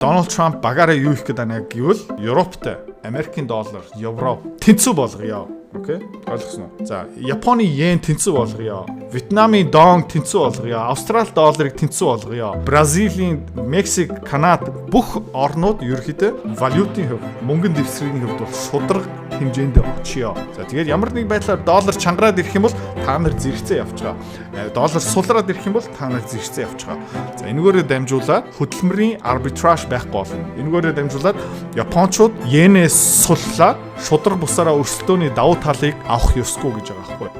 Дональд Трамп багаараа юу хийх гээд байна гэвэл Европтой Америкийн доллар, евро тэнцүү болгоё. Окей? Ойлгосон уу? За, Японы йен тэнцүү болгоё. Вьетнамын дон тэнцүү болгоё. Австрали долларыг тэнцүү болгоё. Бразилийн, Мексик, Канада бүх орнууд ерөнхийдөө валютын хувьд, мөнгөн дэвсгэрийн хувьд бол шударга хэмжээнд очиё. За, тэгээд ямар нэг байдлаар доллар чангараад ирэх юм бол та нар зэрэгцээ явчихаа. Доллар сулраад ирэх юм бол та нар зэрэгцээ явчихаа. За, энэгээрээ дамжуулаад хөдөлмөрийн арбитраж байхгүй болно. Энэгээрээ дамжуулаад японочууд йенээ суллаад шударга бусаараа өрсөлдөөний давуу талыг авах ёсгүй гэж байгаа байхгүй.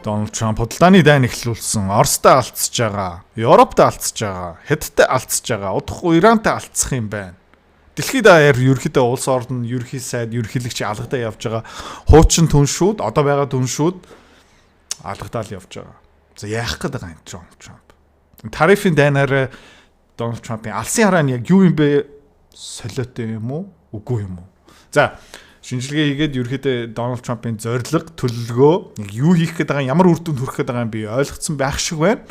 Дональд Трамп худалдааны дайн эхлүүлсэн. Оростой алдсаж байгаа, Европтой алдсаж байгаа, Хятадтай алдсаж байгаа, удахгүй Ирантай алдсах юм байна. Дэлхийд даяар ерөнхийдөө улс орн, ерөнхий сайд, ерөнхийлөгч алгадаа явж байгаа. Хуучин түншүүд, одоо байгаа түншүүд алгадаал явж байгаа. За, яах гээд байгаа юм Дональд Трамп? Тарифын дайнаар Дональд Трампын алсын хараа нь яг юу юм бэ? Солиотой юм уу? Үгүй юм уу? За, шинжилгээ хийгээд ерөнхийдөө Дональд Трампын зорилго, төлөвлөгөө, яг юу хийх гээд байгаа, ямар үр дүнд хүрэх гээд байгаа юм би ойлгоцсон байх шиг байна.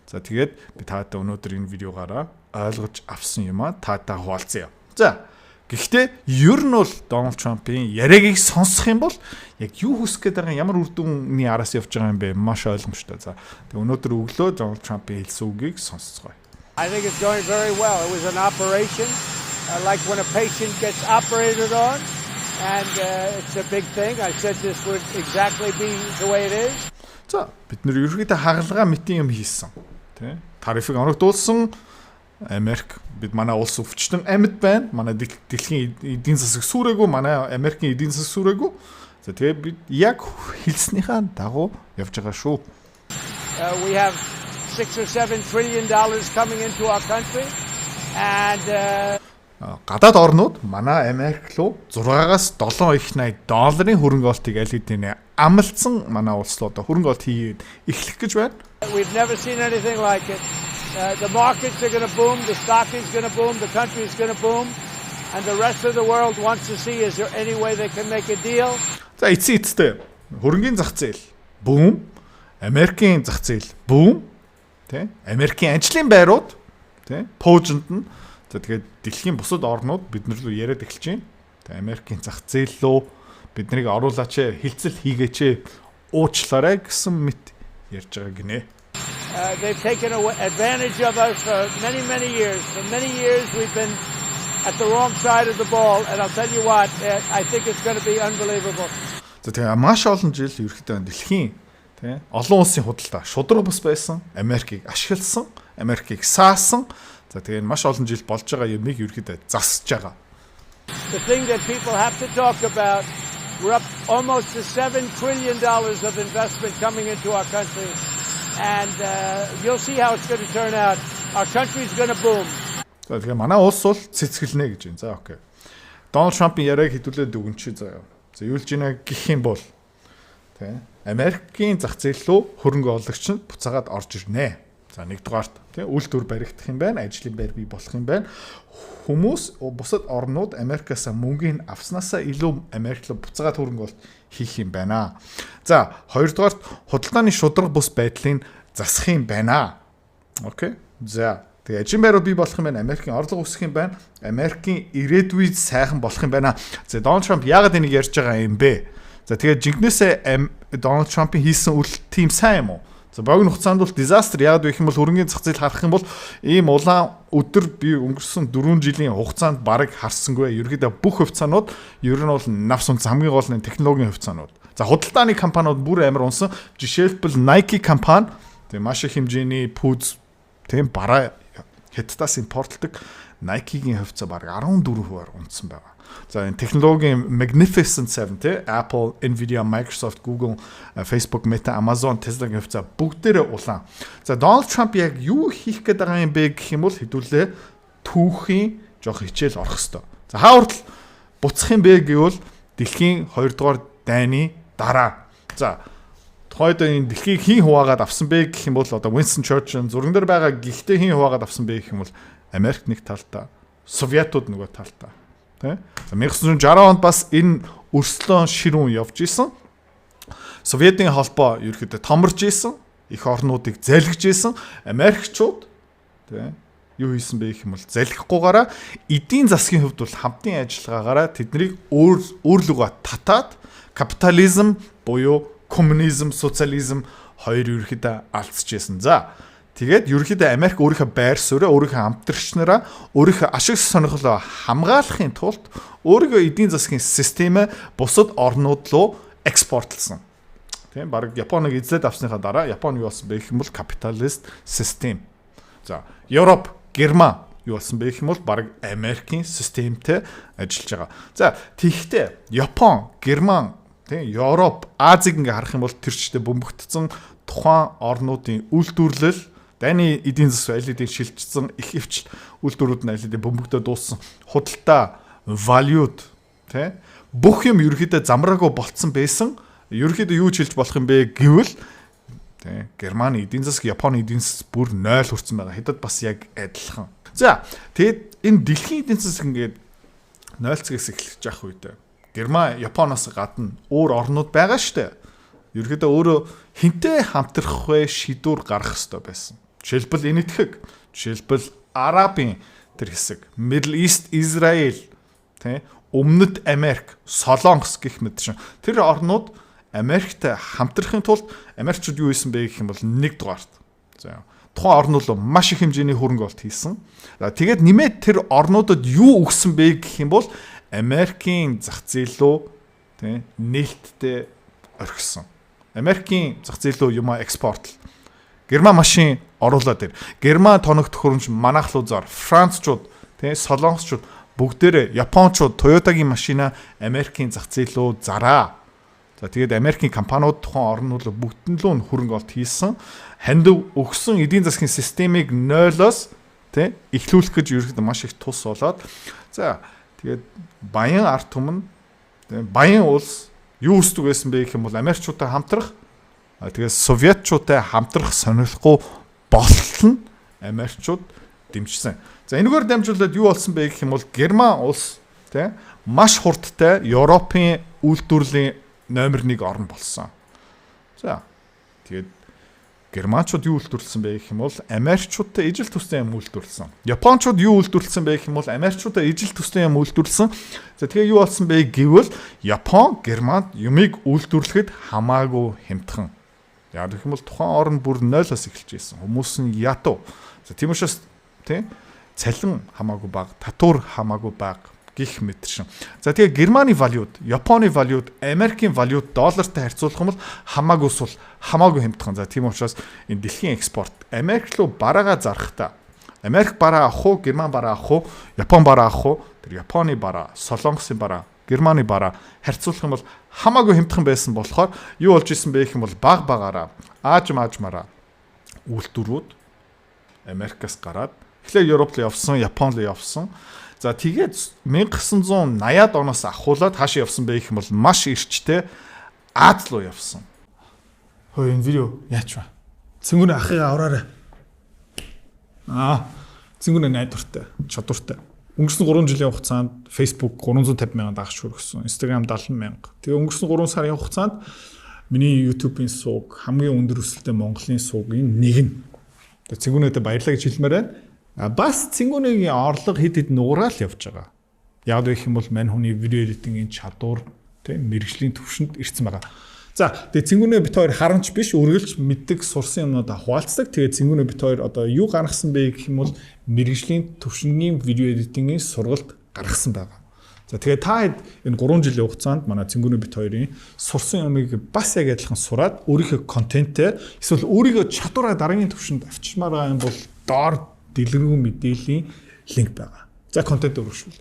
За, тэгээд би таатай өнөөдөр энэ видеогаараа ойлгож авсан юм а таатай хуваалцъя. За, гэхдээ ер нь бол Дональд Трампын яриагийг сонсох юм бол яг юу хүсэх гээд байгаа, ямар үр дүнний араас явж байгаа юм бэ маш ойлгомжтой. За, тэгээд өнөөдөр өглөө Дональд Трампын хэлсэн үгийг сонсцгоё. I think it's going very well. It was an operation like when a patient gets operated on, and it's a big thing. I said this would exactly be the way it is. За, бид нэр ерөнхийдөө хагалгаа мэтийн юм хийсэн. Тэ? Тарифыг оногдуулсан. Америк бид манай улс өвчтөн амьд байна. Манай дэлхийн эдийн засаг сүрээгүй, манай Америкийн эдийн засаг сүрээгүй. За, тэгээ бид яг хэлснийхаа дагуу явж байгаа шүү. We have $6 or 7 trillion coming into our country, and Гадаад орнууд манай Америк руу 6-аас 7 их 80 долларын хөрөнгө оруулалтыг аль хэдийн амлалцсан, манай улс руу одоо хөрөнгө оруулалт хийгээд эхлэх гэж байна. We've never seen anything like it. The markets are going to boom, the stock is going to boom, the country is going to boom, and the rest of the world wants to see, is there any way they can make a deal? За, эцсийн эцэстээ хөрөнгийн зах зээл boom, Америкийн зах зээл boom, тий? Америкийн ажлын байрууд, тий? Пуужинд нь. За, тэгээд дэлхийн бусад орнууд бид нар рүү яриад эхэлж байна. Тэг Америкийн зах зээл рүү биднийг оруулаач, хэлцэл хийгээч, уучлаарай гэсэн мэт ярьж байгаа гинэ. They've taken advantage of us for many, many years. For many years, we've been at the wrong side of the ball, and I'll tell you what, I think it's going to be unbelievable. За, тэгээ маш олон жил ерөөхдөө дэлхийн, тий, олон улсын худалдаа шударга бус байсан. Америкийг ашигласан, Америкийг саасан. За, тэгээ маш олон жил болж байгаа юмыг ерөөхдөө засаж байгаа. The thing that people have to talk about, we're up almost to $7 trillion of investment coming into our country. And you'll see how it's going to turn out. Our country is going to boom. За, тэгэхээр манай улс бол цэцгэлнэ гэж байна. За, окей. Дональд Трампын яриаг хэдүүлээ дүгнчихье заяа. За, юу л жинэ гэх юм бол, тий, Америкийн зах зээл рүү хөрөнгө оруулагч нь буцаагаад орж ирнэ. За, нэгдүгээрт, тий, үйлдвэр баригдах юм байна, ажлын байр бий болох юм байна. Хүмүүс, бусад орнууд Америкаас мөнгийг авснаасаа илүү Америк руу буцаагаад хөрөнгө оруулалт хийх юм байна. За, хоёрдугаарт худалдааны шударга бус байдлыг засах юм байна. Окей. За, тэгээ ажлын байрууд бий болох юм байна. Америкийн орлого өсөх юм байна. Америкийн ирээдүй сайхан болох юм байна. За, Дональд Трамп яагаад энийг ярьж байгаа юм бэ? За, тэгээ жинкнээсээ Дональд Трампын хийсэн үйл тийм сайн юм уу? За, богино хугацаанд бол disaster. Яагаад вэ гэх юм бол хөрөнгийн зах зээл харах юм бол ийм улаан өдөр би өнгөрсөн 4 жилийн хугацаанд бараг харсангүй. Ерөнхийдөө бүх хувьцаанууд ер нь бол навс унасан, хамгийн гол нь технологийн хувьцаанууд. За, худалдааны компаниуд бүр амар унсан. Жишээлбэл, Nike компани, тийм, маш их хэмжээний пүүз, тийм, бараа Хятадаас импортлдог Nike-гийн хувьцаа бараг 14%-аар унасан байгаа. За, энэ технологийн Magnificent 7, тий, Apple, Nvidia, Microsoft, Google, Facebook, Meta, Amazon, Tesla-гийн хувьцаа бүгдээрээ улаан. За, Дональд Трамп яг юу хийх гээд байгаа юм бэ гэх юм бол хэдүүлээ түүхийн жоох хичээл орох хэвээр. За, хаа хүртэл буцах юм бэ гэвэл дэлхийн 2 дугаар дайны дараа. За, тухайд энэ дэлхийг хэн хуваагаад авсан бэ гэх юм бол одоо Winston Churchill зурган дээр байгаа, гэхдээ хэн хуваагаад авсан бэ гэх юм бол Америк нэг талдаа, Советууд нөгөө талдаа. Тэ? За, 1960 онд бас энэ өрсөлдөөн ширүүн явж исэн. Советын холбоо ерөөхдөө томорж исэн. Их орнуудыг залгиж исэн. Америкчууд тий, юу хийсэн бэ гэх юм бол залхихгүйгаараа эдийн засгийн хувьд бол хамтын ажиллагаагаараа тэднийг өөр өөрлөгөө татаад капитализм буюу коммунизм, социализм хоёр ерөөхдөө алдчихсан. За, тэгээд ерөөхдөө Америк өөрийнхөө байр сууриа, өөрийнхөө хамтрагч нараа, өөрийнхөө ашиг сонирхлоо хамгаалахын тулд өөрийнхөө эдийн засгийн системээ бусад орнууд руу экспортлсон. Тийм, баг Японыг эзлээд авсныхаа дараа Япон юу болсон бэ гэх юм бол капиталист систем. За, Европ, Герман юу болсон бэ гэх юм бол баг Америкийн системтэй ажиллаж байгаа. За, тэгэхдээ Япон, Герман, тийм, Европ, Азийг ингээ харах юм бол тэр чигтээ бөмбөгдсөн тухайн орнуудын үйлдвэрлэл, дайны эдийн засаг аль хэдийн шилжчихсэн, их хвч үйлдвэрүүд нь аль хэдийн бөмбөгдөө дууссан, худалдаа, валют, тий, бүх юм ерөөхдөө замраагүй болцсон байсан. Ерөөхдөө юу ч хэлж болох юм бэ гэвэл, тий, Германы эдийн засаг, Японы эдийн засаг бүр 0 хүрсэн байгаа. Хятад бас яг адилхан. За, тэгээд энэ дэлхийн эдийн засаг ингээд 0 цэгээс эхэлж явах үедээ Герман, Японоос гадна өөр орнууд байгаа штэ. Ерөөхдөө өөрөө хэнтэй хамтрах вэ шийдвэр гаргах ёстой байсан. Жишээлбэл, Энэтхэг, жишээлбэл, Арабын тэр хэсэг, Middle East, Израиль, тий, Өмнөд Америк, Солонгос гэх мэт шин. Тэр орнууд Америкт хамтрахын тулд Америкчууд юу хийсэн бэ гэх юм бол нэг дугаарт. За, тухайн орнууд руу маш их хэмжээний хөрөнгө оруулалт хийсэн. За, тэгээд нэмээд тэр орнуудад юу өгсөн бэ гэх юм бол Америкийн зах зээл рүү, тий, нээлттэй орхисон. Америкийн зах зээл рүү юмаа экспорт. Герман машин оруулаад ир. Герман тоног төхөөрөмж манайх руу зар. Францчууд, тий, Солонгосчууд бүгдээрээ, Япончууд Toyota-гийн машина Америкийн зах зээл рүү зараа. За, тэгээд Америкийн компаниуд тухайн орнууд бүгдэн лөө хөрөнгө оруулалт хийсэн. Хандив өгсөн, эдийн засгийн системийг 0-оос, тий, эхлүүлэх гэж ерөөхдөө маш их тус болоод, за, тэгээд баян ард түмэн, баян улс юу хүсдэг байсан бэ гэх юм бол Америкчуудтай хамтрах, тэгээд Советчуудтай хамтрах сонирхохгүй болтол нь Америкчууд дэмжсэн. За, энэгээр дамжуулаад юу болсон бэ гэх юм бол Герман улс, тий, маш хурдтай Европын үйлдвэрлэлийн номер 1 орн болсон. За, тэгээд Германчууд юу үйлдвэрлэсэн бэ гэх юм бол Америкчуудтай ижил төстэй юм үйлдвэрлэсэн. Япончууд юу үйлдвэрлэсэн бэ гэх юм бол Америкчуудтай ижил төстэй юм үйлдвэрлэсэн. За, тэгээ юу болсон бэ гэвэл Япон, Германд юмыг үйлдвэрлэхэд хамаагүй хямдхан. Яг гэх юм бол тухайн орн бүр 0-оос эхэлж байсан. Хүмүүс нь ятуу. За, тийм учраас, тий, цалин хамаагүй бага, татвар хамаагүй бага гэх мэт шин. За, тэгээ Германы валют, Японы валют, Америкийн валют доллартай харьцуулах юм бол хамаагүй сул, хамаагүй хямдхан. За, тийм учраас энэ дэлхийн экспорт Америк руу бараагаа зарахтаа Америк бараа авах уу, Герман бараа авах уу, Япон бараа авах уу? Тэр Японы бараа, Солонгосын бараа, Германы бараа харьцуулах юм бол хамаагүй хямдхан байсан болохоор юу болж исэн бэ гэх юм бол баг багаараа аажим аажмаараа үйлдвэрүүд Америкаас гараад эхлээд Европ руу явсан, Япон руу явсан. За, тэгээд 1980-ад оноос ахуулаад хаашаа явсан бэ гэх юм бол маш эрчтэй Ази руу явсан. Хөө, энэ видео яач вэ? Цэнгүүний ахыг авраарай. Цэнгүүний найдвартай, чадвартай. Өнгөрсөн 3 жилийн хугацаанд Facebook 350 мянган дагагч хүргэсэн. Instagram 70 мянга. Тэгээ өнгөрсөн 3 сарын хугацаанд миний YouTube-ийн сувг хамгийн өндөр өсөлттэй Монголын сувгийн нэг нь. Тэгээ Цэнгүүнээдээ баярлалаа гэж хэлмээр байна. Бас Цэнгүүнийгийн орлого хэд хэд нуграал явж байгаа. Яг гэх юм бол мань хүний видео editing ийн чадвар, тийм, мэргэжлийн төвшөнд ирсэн байгаа. За, тэгээ Цэнгүүнээ бит хоёр харамч биш, үргэлж мэддэг, сурсан юмнуудаа хуваалцдаг. Тэгээ Цэнгүүнээ бит хоёр одоо юу гаргасан бэ гэх юм бол мэргэжлийн төвшингийн видео editing ийн сургалт гаргасан байгаа. За, тэгээ та хэд энэ 3 жилийн хугацаанд манай Цэнгүүнээ бит хоёрын сурсан юмыг бас яг адилхан сураад өөрийнхөө контентээ эсвэл өөрийгөө чадвараа дараагийн төвшөнд авчирмаар байгаа юм бол доор дэлгэрэнгүй мэдээллийн линк байгаа. За, контент өргөжүүлье.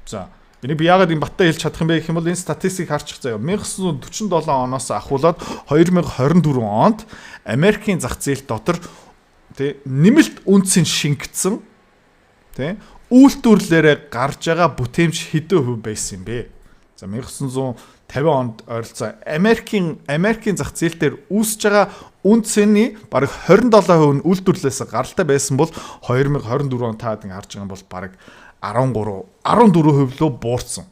За, энийг би яагаад юм баттай хэлж чадах юм бэ гэх юм бол энэ статистикийг харчих заяа. 1947 оноос ахуулаад 2024 онд Америкийн зах зээл дотор, тий, нэмэлт үнэ цэн шингэсэн, тий, үйлдвэрлэлээрээ гарч байгаа бүтээмж хэдэн хувь байсан юм бэ? За, 1950 онд ойролцоо Америкийн зах зээл дээр үүсэж байгаа үнэ цэний бараг 27% нь үйлдвэрлэлээс гаралтай байсан бол 2024 он та ингэ харж байгаа юм бол бараг 13 14% лөө буурсан.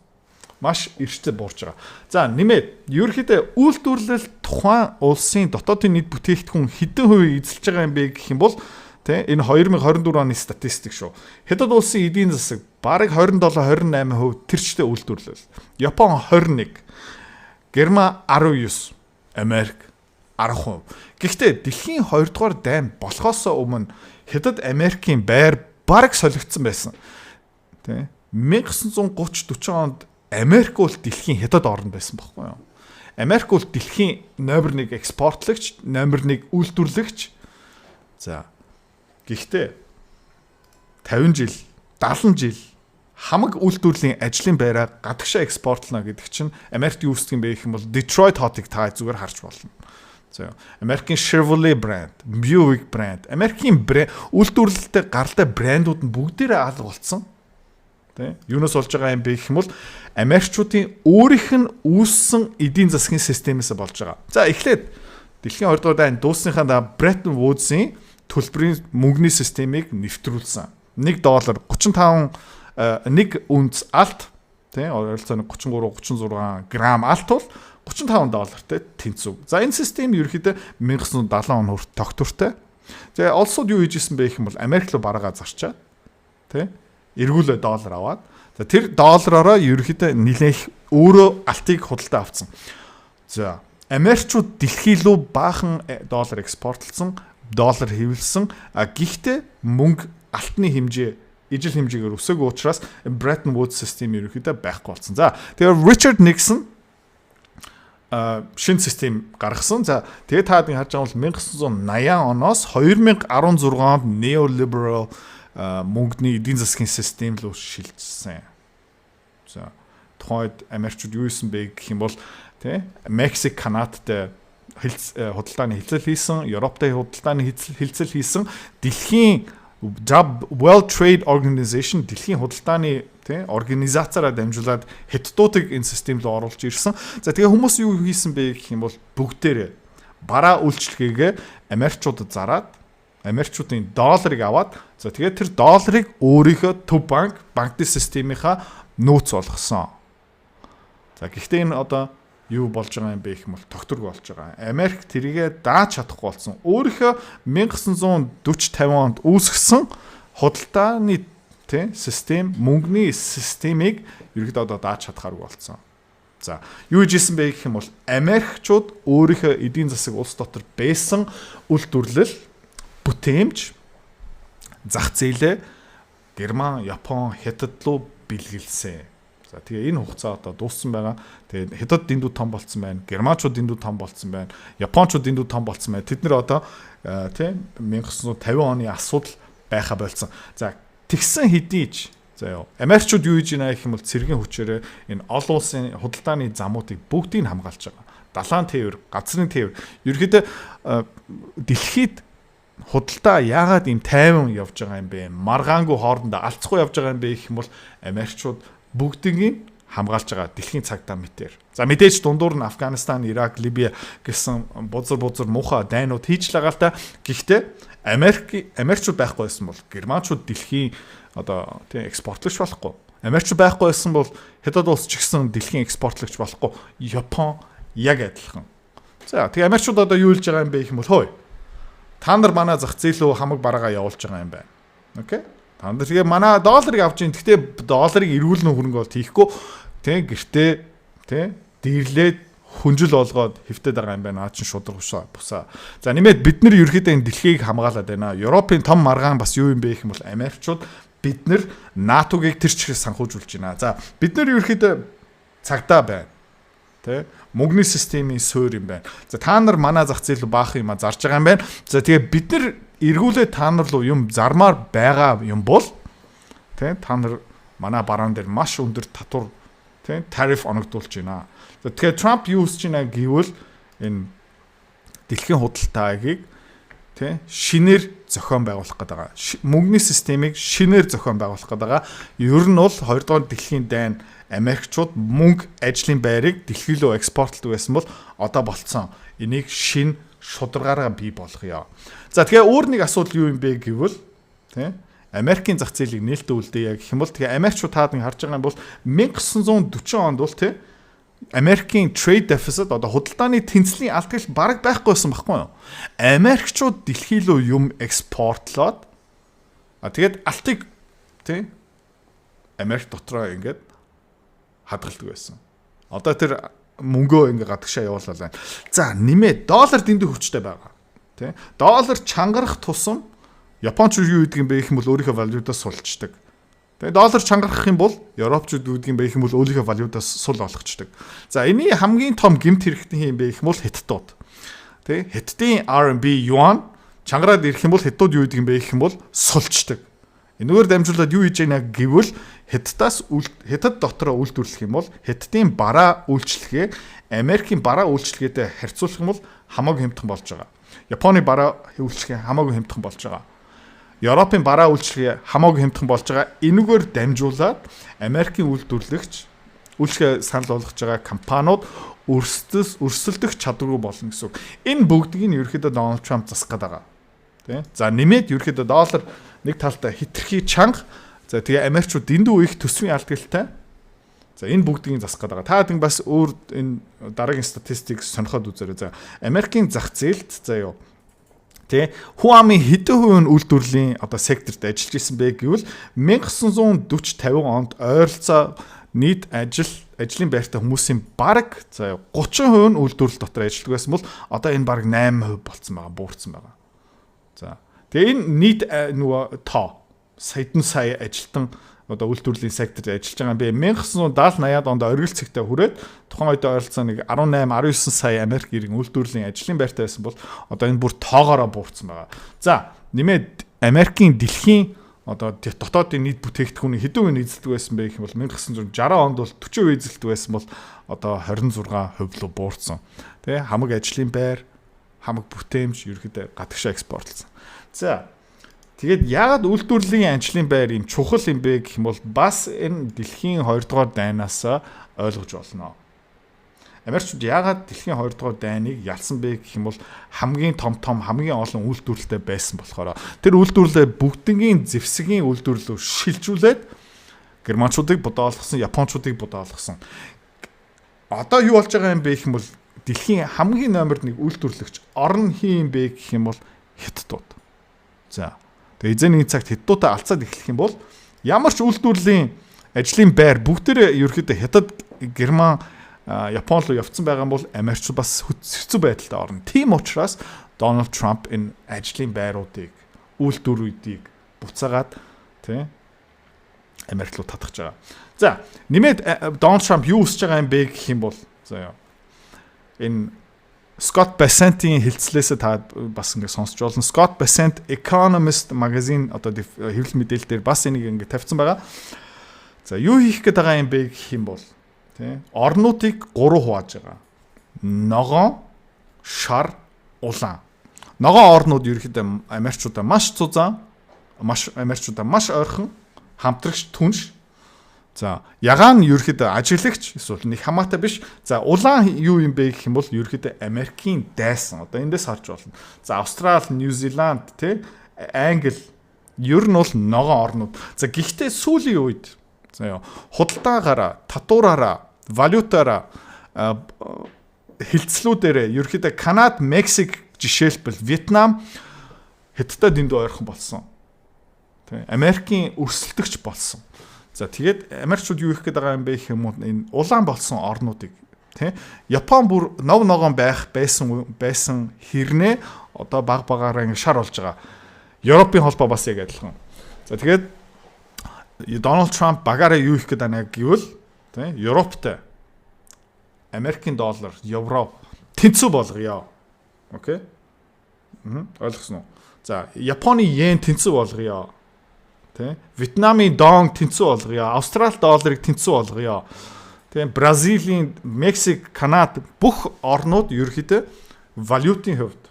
Маш эрчтэй буурч байгаа. За, нэмээд ерөнхийдөө үйлдвэрлэл тухайн улсын дотоодын нийт бүтээгдэхүүн хэдэн хувийг эзэлж байгаа юм бэ гэх юм бол Тэ, энэ 2024 оны статистик шүү. Хятад улсын эдийн засаг бараг 27 28% тэрчтэй үйлдвэрлэл. Япон 21, Герман 19, Америк 10%. Гэхдээ дэлхийн 2 дугаар дайн болохоос өмнө Хятад Америкийн байр бараг солигдсон байсан. Тэ, 1930 40 онд Америк бол дэлхийн Хятад орнд байсан байхгүй юу? Америк бол дэлхийн номер 1 экспортлогч, номер 1 үйлдвэрлэгч. За, гэхдээ 50 жил, 70 жил хамаг үйлдвэрлэлийн ажлын байраа гадагшаа экспортлно гэдэг чинь Америкт юу үүсдэг юм бэ гэх юм бол Detroit хотыг та зүгээр харж болно. За, Америкийн Chevrolet брэнд, Buick брэнд, Америкийн брэнд, үйлдвэрлэлтэй гаралтай брэндүүд нь бүгдээрээ алга болцсон. Тэ? Юунаас болж байгаа юм бэ гэх юм бол Америкчуудын өөрийнх нь үүссэн эдийн засгийн системээс болж байгаа. За, эхлээд дэлхийн 2 дугаар дайн дууссныхаа дараа Bretton Woods-ийн төлбөрийн мөнгөний системийг нэвтрүүлсэн. 1 доллар 35 1 үнц алт, тий, ойролцоогоо 33 36 грамм алт бол 35 доллартай тэнцв. За, энэ систем ерөөхдөө 1970 он хүртэл тогтвортой. Тэгээ улсууд юу хийж исэн бэ гэх юм бол Америк руу бараагаа зарчаад, тий, эргүүлээ доллар аваад, за, тэр доллараараа ерөөхдөө нэлээх өөрөө алтыг худалдаа авцсан. За, Америкчууд дэлхий рүү баахан доллар экспортлсон, доллар хэвлэсэн. А гэхдээ мөнгө алтны хэмжээ ижил хэмжээгээр өсөөгүй учраас Bretton Woods систем ерөнхийдөө байхгүй болсон. За, тэгээ Richard Nixon шинэ систем гаргасан. За, тэгээ та нэг харж байгаа бол 1980 оноос 2016 онд neoliberal мөнгөний эдийн засгийн систем рүү шилжсэн. За, тухайн үед Америкчууд юу хийсэн бэ гэх юм бол, тий, Мексик, Канадтай худалдааны хилцэл хийсэн, Европтой худалдааны хилцэл хийсэн, дэлхийн World Trade Organization, дэлхийн худалдааны, тий, организацаараа дамжуулаад хятадуудыг энэ систем рүү оруулж ирсэн. За, тэгээ хүмүүс юу хийсэн бэ гэх юм бол бүгдээрээ бараа үйлчилгээгээ Америкчуудад зараад, Америкчуудын долларыг аваад, за, тэгээ тэр долларыг өөрийнхөө төв банк, банкны системийнхаа нөөц болгосон. За, гэхдээ энэ одоо юу болж байгаа юм бэ гэх юм бол тогтворгүй болж байгаа. Америк тэрийгэ дааж чадахгүй болсон. Өөрийнхөө 1940 50 онд үүсгэсэн худалдааны, тий, систем, мөнгөний системийг ерөөдөө одоо дааж чадхааргүй болсон. За, юу хийжсэн бэ гэх юм бол Америкчууд өөрийнхөө эдийн засаг улс дотор байсан үйлдвэрлэл, бүтээмж, зах зээлээ Герман, Япон, Хятад руу бэлгэлсэн. За, тэгээ энэ хугацаа одоо дууссан байгаа. Тэгээ Хятад дэндүү том болцсон байна. Германчууд дэндүү том болцсон байна. Япончууд дэндүү том болцсон байна. Тэд нэр одоо, тий, 1950 оны асуудал байха болцсон. За, тэгсэн хэдий ч за ёо. Америкчууд юу хийж байна гэх юм бол цэргийн хүчээрээ энэ олон улсын худалдааны замуудыг бүгдийг нь хамгаалж байгаа. Далайн тээвэр, газрын тээвэр. Ерөнхийдөө дэлхийд худалдаа яагаад ийм тайван явж байгаа юм бэ? Маргаангүй хоорондоо алцахгүй явж байгаа юм бэ гэх юм бол Америкчууд бүгднийг хамгаалж байгаа дэлхийн цагдаа мэтэр. За, мэдээж дундуур нь Афганистан, Ирак, Либия гэсэн бузар бузар муухай дайнууд хийж л байгаа л та. Гэхдээ Америкчууд байхгүй байсан бол германчууд дэлхийн одоо, тийм, экспортлогч болохгүй. Америкчууд байхгүй байсан бол Хятад улс ч гэсэн дэлхийн экспортлогч болохгүй. Япон яг адилхан. За, тэгээ Америкчууд одоо юу хэлж байгаа юм бэ гэх юм бол хөөе. Та нар манай зах зээл рүү хамаг бараагаа явуулж байгаа юм байна. Okay. Та нар тэгээ манай долларыг авч ин, гэхдээ долларыг эргүүлнэ, хөрөнгө бол хийхгүй. Тэ, гэртээ, тэ, дээрлээд хүнжил болгоод хэвтээд байгаа юм байна. Наа чин шудраг бусаа. Бусаа. За, нэмээд бид нар ерөөхдөө энэ дэлхийг хамгаалаад байна. Европын том маргаан бас юу юм бэ гэх юм бол Америкчууд бид нар НАТО-гийг тэр чигээр санхүүжүүлж байна. За, бид нар ерөөхдөө цагдаа байна. Тэ? Мөнгөний системийн суурь юм байна. За, та нар манай зах зээл баах юм а зарж байгаа юм байна. За, тэгээ бид нар эргүүлээ та нар руу юм зармаар байгаа юм бол, тэ, та нар манай бараан дээр маш өндөр татвар, тэ, тариф оногдуулж байна. За, тэгэхээр Трамп юу хүсэж байна гэвэл энэ дэлхийн худалдааг, тэ, шинээр зохион байгуулах гэдэг байгаа. Мөнгөний системийг шинээр зохион байгуулах гэдэг байгаа. Ер нь бол 2 дугаар дэлхийн дайн Америкчууд мөнгө, ажлын байрыг дэлхий рүү экспортлдог байсан бол одоо болцсон. Энийг шин шударгаараа бий болгоё. За, тэгэхээр өөр нэг асуудал юу юм бэ гэвэл, тий, Америкийн зах зээлийг нээлттэй үлдээе гэх юм бол тэгээ Америкчууд таад нэг харж байгаа юм бол 1940 онд бол, тий, Америкийн trade deficit, одоо худалдааны тэнцлийн алдагдал бараг байхгүй байсан байхгүй юу? Америкчууд дэлхий рүү юм экспортлоод, а тэгээд алтыг, тий, Америк дотроо ингээд хадгалдаг байсан. Одоо тэр мөнгөө ингээ гадагшаа явуулаад байна. За, нэмээ доллар дэндүү хүчтэй байгаа. Тий? Доллар чангарах тусам Япончууд юу гэдэг юм бэ гэх юм бол өөрийнхөө валютаас сулчдаг. Тэгээ доллар чангарах юм бол Европчууд юу гэдэг юм бэ гэх юм бол өөрийнхөө валютаас сул олгочдөг. За, энэний хамгийн том гэмт хэрэгтэн юм бэ гэх юм бол Хятадууд. Тэ, Хятадын RMB, юан чангараад ирэх юм бол Хятадууд юу гэдэг юм бэ гэх юм бол сулчдаг. Энэгээр дамжуулаад юу хийж байна гэвэл Хятадаас, Хятад дотроо үйлдвэрлэх юм бол Хятадын бараа үйлчилгээ Америкийн бараа үйлчилгээтэй харьцуулах юм бол хамаагүй хямдхан болж байгаа. Японы бараа үйлчилгээ хамаагүй хямдхан болж байгаа. Европын бараа үйлчилгээ хамаагүй хямдхан болж байгаа. Энэгээр дамжуулаад Америкийн үйлдвэрлэгч, үйлчилгээ санал болгож байгаа компаниуд өрсөлдөх чадваргүй болно гэсэн үг. Энэ бүгдийг нь ерөөхдөө Дональд Трамп засах гээд байгаа. Тэ? За, нэмээд ерөөхдөө доллар нэг талдаа хэтэрхий чанга. За, тэгээ Америкчууд дэндүү их төсвийн алдагдaltaй. За, энэ бүгдийг засах гээд байгаа. Та бүхэн бас өөр энэ дараагийн статистик сонирхоод үзээрэй. За, Америкийн зах зээлд за юу, тэ, хүн амын хэдэн хувь нь үйлдвэрлэлийн одоо секторт ажиллаж исэн бэ гэвэл 1940 50 онд ойролцоо нийт ажлын байртай хүмүүсийн бараг, за, 30% нь үйлдвэрлэл дотор ажилладаг байсан бол одоо энэ бараг 8% болцсон байгаа, буурсан байгаа. За, тэгээ энэ нийт нөгөө тоо саядан сая ажилтан одоо үйлдвэрлэлийн секторт ажиллаж байгаа юм бэ. 1970 80-ад онд оргил цэгтээ хүрээд тухайн үед ойролцоо нэг 18 19 сая Америк иргэн үйлдвэрлэлийн ажлын байртай байсан бол одоо энэ бүр тоогоороо буурсан байгаа. За, нэмээд Америкийн дэлхийн одоо дотоодын нийт бүтээгдэхүүний хэдэн хувь эзэлдэг байсан бэ гэх юм бол 1960 онд бол 40% эзэлдэг байсан бол одоо 26% руу буурсан. Тэ, хамаг ажлын байр, хамаг бүтээмж ерөөхдөө гадагшаа экспортлсон. За, тэгээд яагаад үйлдвэрлэлийн ажлын байр юм чухал юм бэ гэх юм бол бас энэ дэлхийн 2 дугаар дайнаас ойлгож болно. Америкчууд яагаад дэлхийн 2 дугаар дайныг ялсан бэ гэх юм бол хамгийн том том, хамгийн олон үйлдвэрлэлтэй байсан болохоор тэр үйлдвэрлэлээ бүгднгийн зэвсгийн үйлдвэрлэл рүү шилжүүлээд германчуудыг бодоо олгосон, япончуудыг бодоо олгосон. Одоо юу болж байгаа юм бэ гэх юм бол дэлхийн хамгийн номер 1 үйлдвэрлэгч орн хэн юм бэ гэх юм бол Хятадууд. За, тэгээ эзэн нэг цагт Хятадуудаа алцаад эхлэх юм бол ямар ч үйлдвэрлэлийн ажлын байр бүгдээрээ ерөөхдөө Хятад, Герман, Япон руу явцсан байгаа юм бол Америкчууд бас хэцүү байдалтай орно. Тийм учраас Дональд Трамп энэ ажлын байруудыг, үйлдвэрүүдийг буцаагаад, тий, Америк руу татгаж байгаа. За, нэмээд Дональд Трамп юу хүсэж байгаа юм бэ гэх юм бол, за яа, энэ Скотт Бессентийн хэлцлээсээ та бас ингээд сонсч болно. Скотт Бессент Economist magazine, одоо хэвлэл мэдээлэл дээр бас энийг ингээд тавьсан байгаа. За, юу хийх гээд байгаа юм бэ гэх юм бол, тий, орнуудыг гурав хувааж байгаа. Ногоон, шар, улаан. Ногоон орнууд ерөөхдөө Америкчуудаа маш цузаан, маш Америкчуудаа маш ойрхон хамтрагч, түнш. За, ягаан ерөөхдөө ажиглагч эсвэл нэг хамаатай биш. За, улаан юу юм бэ гэх юм бол ерөөхдөө Америкийн дайсан. Одоо эндээс харж болно. За, Австрали, Нью Зеланд, тий, Англи ер нь бол ногоон орнууд. За, гэхдээ сүүлийн үед, за яа, худалдаагаараа, татвараараа, валютаараа, хилцлүүдээрээ ерөөхдөө Канад, Мексик жишээлбэл, Вьетнам Хятадтай дэндүү ойрхон болсон. Тий. Америкийн өрсөлдөгч болсон. За, тэгээд Америкчууд юу хийх гээд байгаа юм бэ гэх юм уу, энэ улаан болсон орнуудыг, тий, Япон бүр нов ногоон байх байсан байсан хэрнээ одоо баг багаараа ингэ шар болж байгаа. Европын холбоо бас яг адилхан. За, тэгээд Дональд Трамп багаараа юу хийх гээд байна гэвэл, тий, Европтой Америкийн доллар, евро тэнцүү болгоё. Okay. Ойлгосон уу? За, Японы йен тэнцүү болгоё. Тэ? Вьетнамын дон тэнцүү болгоё. Австрали долларыг тэнцүү болгоё. Тэ? Бразилийн, Мексик, Канад бүх орнууд ерөөхдөө валютын хувьд,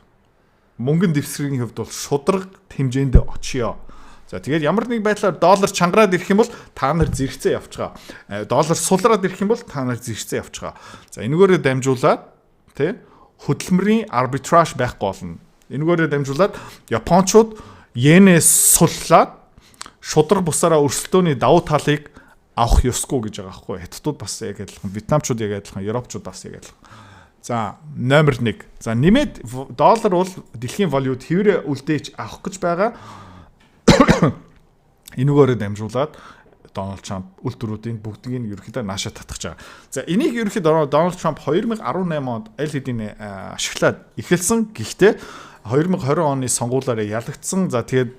мөнгөн дэвсгэрийн хувьд бол шударга хэмжээнд очиё. За, тэгээд ямар нэг байдлаар доллар чангараад ирэх юм бол та нар зэрэгцээ явчихаа. Доллар сулраад ирэх юм бол та нар зэрэгцээ явчихаа. За, энэгээрээ дамжуулаад, тий, хөдөлмөрийн арбитраж байхгүй болно. Энэгээрээ дамжуулаад японочууд йенээ суллаад шударга бусаараа өрсөлдөөний давуу талыг авах ёсгүй гэж байгаа байхгүй. Хятадууд бас яг адилхан, Вьетнамчууд яг адилхан, Европчууд бас яг адилхан. За, номер 1. За, нэмээд доллар бол дэлхийн валют хэвээрээ үлдээж авах гэж байгаа. Энүүгээрээ дамжуулаад Дональд Трамп үйлдвэрүүдийн бүгдийг нь ерөнхийдөө наашаа татах байгаа. За, энийг ерөнхийдөө Дональд Трамп 2018 онд аль хэдийн ашиглаад эхэлсэн. Гэхдээ 2020 оны сонгуулиар ялагдсан. За, тэгээд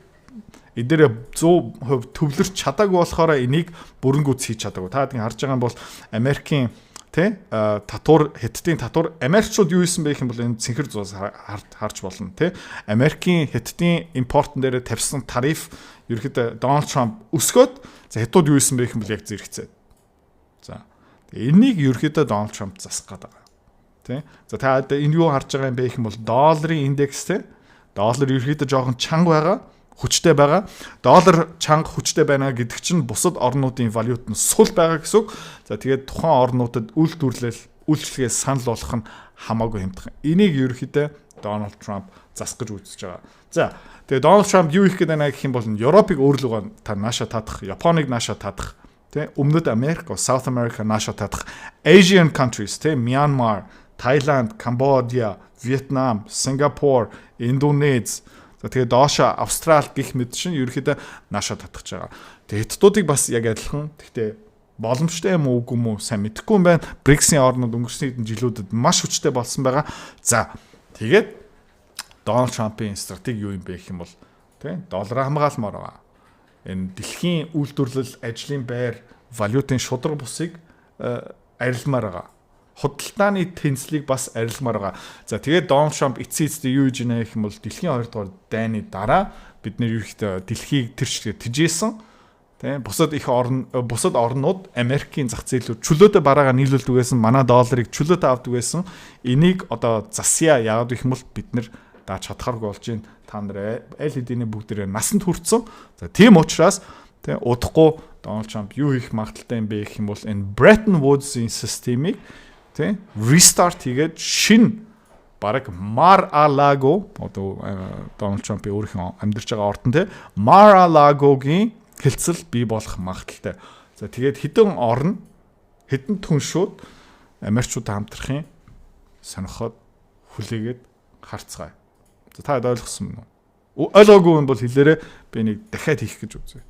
энэ дээр 100% төвлөрч чадаагүй болохоор энийг бүрэн гүйц хийж чадаагүй. Та бүхэн харж байгаа юм бол Америкийн тэ татвар, Хятадын татвар, Америкчууд юу хийсэн бэ гэх юм бол энэ цэнхэр зураас харж болно, тэ. Америкийн Хятадын импортон дээр тавьсан тариф ерөөхдөө Дональд Трамп өсгөөд, за, Хятад юу хийсэн бэ гэх юм бол яг зэрэгцээд. За, тэгээ энийг ерөөхдөө Дональд Трамп засах гээд байгаа, тэ. За, та энэ юу харж байгаа юм бэ гэх юм бол долларын индекс, тэ. Доллар ерөөхдөө жоохон чанга байгаа, хүчтэй байгаа. Доллар чанга хүчтэй байна гэдэг чинь бусад орнуудын валют нь сул байгаа гэсэн үг. За, тэгээд тухайн орнуудад үйлдвэрлэл, үйлчилгээ санал болгох нь хамаагүй хямдхан. Энийг ерөөхдөө Дональд Трамп засах гэж үзэж байгаа. За, тэгээд Дональд Трамп юу хийх гээд байна гэх юм бол Европыг өөрлөгөө та наашаа татах, Японыг наашаа татах, тий, Өмнөд Америк, South America наашаа татах, Asian countries, тий, Myanmar, Thailand, Cambodia, Vietnam, Singapore, Индонез. За, тэгээ доошо Австрал гих мэт шин ерөөхдөө наашаа татгаж байгаа. Тэгээ Хятадуудыг бас яг адилхан. Гэхдээ боломжтой юм уу, үгүй юм уу, сайн мэдэхгүй юм байна. BRICS-ийн орнууд өнгөрсний хэдэн жилүүдэд маш хүчтэй болсон байгаа. За, тэгээд Дональд Трампын стратеги юу юм бэ гэх юм бол тий доллараа хамгаалмаар байгаа. Энэ дэлхийн үйлдвэрлэл, ажлын байр, валютын шударга бусыг арилмаар байгаа, худалдааны тэнцлийг бас арилмаар байгаа. За, тэгээд Дональд Трамп эцсийн эцэстээ юу хийж байна гэх юм бол дэлхийн 2 дугаар дайны дараа бид нэр ерөөхдөө дэлхийг тэр чигээр тэжээсэн. Тийм, бусад орнууд Америкийн зах зээлүүд чөлөөтэй бараагаа нийлүүлдэг байсан. Манай долларыг чөлөөтэй авдаг байсан. Энийг одоо засъя. Яагаад гэх юм бол бид нэр дааж чадхааргүй болж байна. Та нар аль хэдийн бүгдээрээ насанд хүрсэн. За, тийм учраас тийм удахгүй Дональд Трамп юу хийх магадлалтай юм бэ гэх юм бол энэ Bretton Woods-ийн системийг тий restart хийгээд шин бараг Mar-a-Lago, одоо Дональд Трампын өөрийнх нь амьдарч байгаа ордон, тий, Mar-a-Lago-гийн хэлцэл бий болох магадлалтай. За, тэгээд хэдэн орн, хэдэн түншүүд Америкчуудтай хамтрахын сонирхоод хүлээгээд харцгаая. За, та ойлгосон мөн үү? Ойлгоогүй юм бол хэлээрээ, би нэг дахиад хийх гэж үзье.